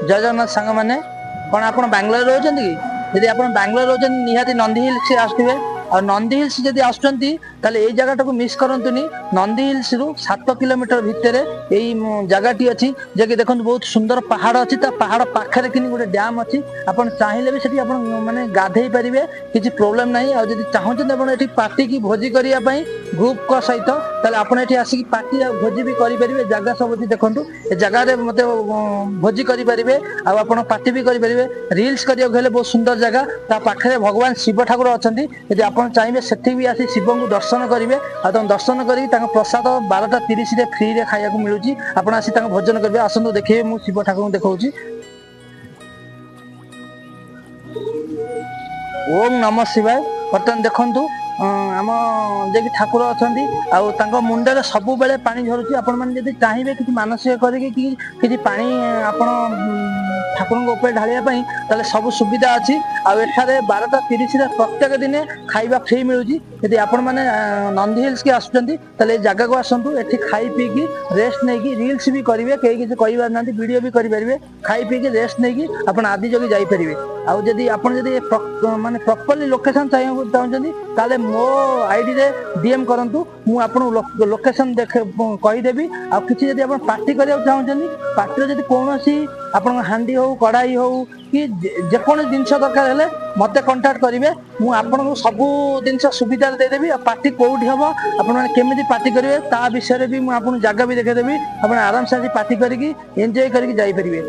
ଜୟ ଜଗନ୍ନାଥ ସାଙ୍ଗମାନେ। କ'ଣ ଆପଣ ବାଙ୍ଗାଲୋରରେ ରହୁଛନ୍ତି କି? ଯଦି ଆପଣ ବାଙ୍ଗାଲୋର ରହୁଛନ୍ତି, ନିହାତି ନନ୍ଦୀ ହିଲ୍ସ ଆସୁଥିବେ। ଆଉ ନନ୍ଦୀ ହିଲ୍ସ ଯଦି ଆସୁଛନ୍ତି, ତାହେଲେ ଏଇ ଜାଗାଟାକୁ ମିସ୍ କରନ୍ତୁନି। ନନ୍ଦୀ ହିଲ୍ସରୁ 7 କିଲୋମିଟର ଭିତରେ ଏଇ ଜାଗାଟି ଅଛି, ଯାହାକି ଦେଖନ୍ତୁ, ବହୁତ ସୁନ୍ଦର ପାହାଡ଼ ଅଛି। ତା ପାହାଡ଼ ପାଖରେ କିନି ଗୋଟେ ଡ୍ୟାମ୍ ଅଛି। ଆପଣ ଚାହିଁଲେ ବି ସେଠି ଆପଣ ମାନେ ଗାଧେଇ ପାରିବେ, କିଛି ପ୍ରୋବ୍ଲେମ ନାହିଁ। ଆଉ ଯଦି ଚାହୁଁଛନ୍ତି ଆପଣ ଏଠି ପାର୍ଟି କି ଭୋଜି କରିବା ପାଇଁ ଗ୍ରୁପଙ୍କ ସହିତ, ତାହେଲେ ଆପଣ ଏଠି ଆସିକି ପାର୍ଟି ଆଉ ଭୋଜି ବି କରିପାରିବେ। ଜାଗା ସବୁ ଅଛି, ଦେଖନ୍ତୁ। ଏ ଜାଗାରେ ମୋତେ ଭୋଜି କରିପାରିବେ ଆଉ ଆପଣ ପାର୍ଟି ବି କରିପାରିବେ। ରିଲ୍ସ କରିବାକୁ ହେଲେ ବହୁତ ସୁନ୍ଦର ଜାଗା। ତା ପାଖରେ ଭଗବାନ ଶିବ ଠାକୁର ଅଛନ୍ତି। ଯଦି ଆପଣ ଚାହିଁବେ, ସେଠି ବି ଆସି ଶିବଙ୍କୁ ଦର୍ଶନ କରିବେ। ଆଉ ତାଙ୍କୁ ଦର୍ଶନ କରିକି ତାଙ୍କ ପ୍ରସାଦ 12:30ରେ ଫ୍ରିରେ ଖାଇବାକୁ ମିଳୁଛି। ଆପଣ ଆସି ତାଙ୍କ ଭୋଜନ କରିବେ। ଆସନ୍ତୁ, ଦେଖିବେ, ମୁଁ ଶିବ ଠାକୁରଙ୍କୁ ଦେଖାଉଛି। ଓମ୍ ନମ ଶିବାୟ। ବର୍ତ୍ତମାନ ଦେଖନ୍ତୁ, ଆମ ଯିଏକି ଠାକୁର ଅଛନ୍ତି ଆଉ ତାଙ୍କ ମୁଣ୍ଡରେ ସବୁବେଳେ ପାଣି ଝରୁଛି। ଆପଣମାନେ ଯଦି ଚାହିଁବେ କିଛି ମାନସିକ କରିକି କି କିଛି ପାଣି ଆପଣ ଠାକୁରଙ୍କ ଉପରେ ଢାଳିବା ପାଇଁ, ତାହେଲେ ସବୁ ସୁବିଧା ଅଛି। ଆଉ ଏଠାରେ 12:30ରେ ପ୍ରତ୍ୟେକ ଦିନେ ଖାଇବା ଫ୍ରି ମିଳୁଛି। ଯଦି ଆପଣମାନେ ନନ୍ଦୀ ହିଲ୍ସକି ଆସୁଛନ୍ତି, ତାହେଲେ ଏଇ ଜାଗାକୁ ଆସନ୍ତୁ। ଏଠି ଖାଇ ପିଇକି ରେଷ୍ଟ ନେଇକି ରିଲ୍ସ ବି କରିବେ, କେହି କିଛି କହିବାର ନାହାନ୍ତି। ଭିଡ଼ିଓ ବି କରିପାରିବେ। ଖାଇ ପିଇକି ରେଷ୍ଟ ନେଇକି ଆପଣ ଆଦିଯୋଗୀ ଯାଇପାରିବେ। ଆଉ ଯଦି ଆପଣ ଯଦି ମାନେ ପ୍ରପରଲି ଲୋକେସନ ଚାହିଁବାକୁ ଚାହୁଁଛନ୍ତି, ତାହେଲେ ମୋ ଆଇଡିରେ ଡିଏମ୍ କରନ୍ତୁ। ମୁଁ ଆପଣଙ୍କୁ ଲୋକେସନ ଦେଖ କହିଦେବି। ଆଉ କିଛି ଯଦି ଆପଣ ପାର୍ଟି କରିବାକୁ ଚାହୁଁଛନ୍ତି, ପାର୍ଟିରେ ଯଦି କୌଣସି ଆପଣଙ୍କ ହାଣ୍ଡି ହଉ, କଢ଼ାଇ ହଉ କି ଯେକୌଣସି ଜିନିଷ ଦରକାର ହେଲେ ମୋତେ କଣ୍ଟାକ୍ଟ କରିବେ। ମୁଁ ଆପଣଙ୍କୁ ସବୁ ଜିନିଷ ସୁବିଧାରେ ଦେଇଦେବି। ଆଉ ପାର୍ଟି କୋଉଠି ହବ, ଆପଣମାନେ କେମିତି ପାର୍ଟି କରିବେ, ତା ବିଷୟରେ ବି ମୁଁ ଆପଣଙ୍କୁ ଜାଗା ବି ଦେଖେଇଦେବି। ଆପଣ ଆରାମସେ ଆସି ପାର୍ଟି କରିକି ଏନ୍ଜୟ କରିକି ଯାଇପାରିବେ।